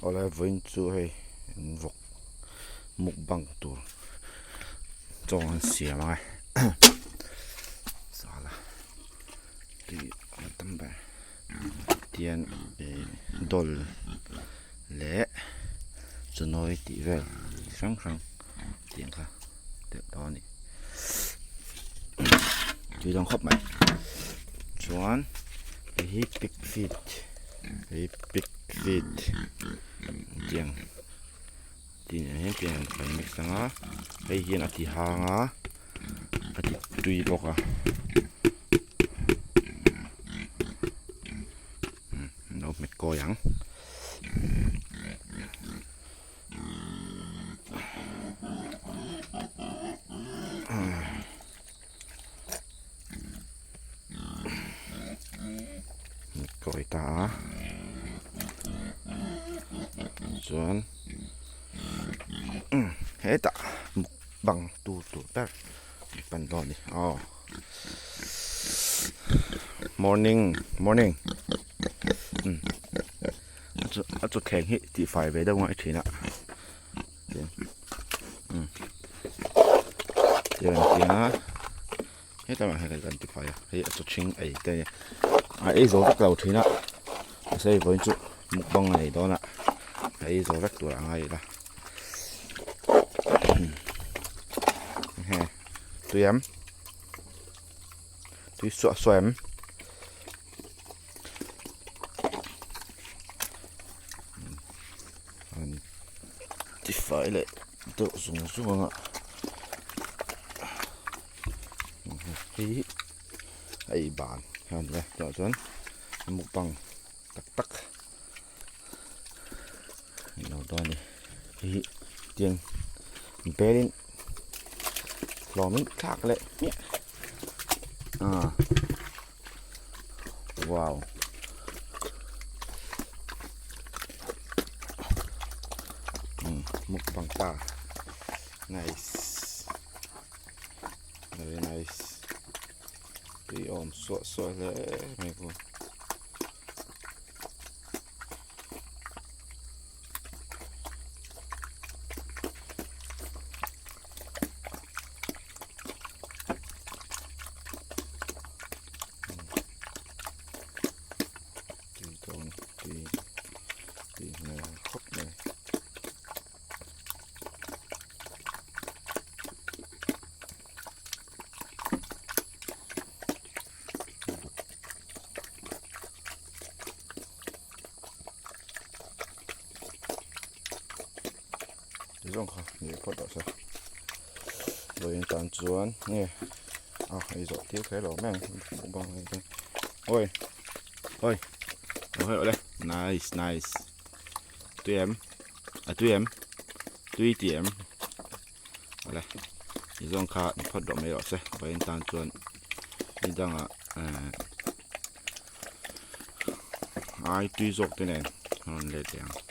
Awle vawiin chu hei an vawk mukbang tur chaw an siam a sala tui a tam ber tian ih dawl leh chunawi tih vel chi hrang hrang tiang kha telh dawn a ni tui dawn khawp mai chuan hei hi pig feed hei pig feed tiang tih nen hian tiang kan mix ang a hei hian a ti hang a a ti tui bawk a an lo hmet kawi ang. Kawi ta a chuan hetah mukbang tur tur ber pan dawn a ni aw morning morning a chawthleng hi tihfai ve deuh ngai thin a tiang a tiang a hetlai ah hian kan tifai a hei a chaw ṭhing ei te a ei zo vek lo thin a mahse hei vawiin chu mukbang a nei dawn a a ei zo vek tur a ngai ila he tui em tui suah suah em. An tifai leh deuh zung zung ang a hei a ei ban a ni a tunah chuan mukbang tak tak a lo dawn a ni hei hi tiang belin hlawmin thlak leh hmiah ah. Wow. Mukbang ta. Nice. Very nice. Tui awm suah suah hle mai ku. Tui dawn tui tui hmel khawp mai. Zawng kha ni phawt rawh se vawiin tan chuan nge a hei zawh tir kher lo mai ang mukbang hei te oi oi lo hei awle nice nice tui em a tui em tui ti em awle ni zawng kha ni phawt rawh mai rawh se vawiin tan chuan ni dangah eh ai tui zawk te nen a rawn let leh ang.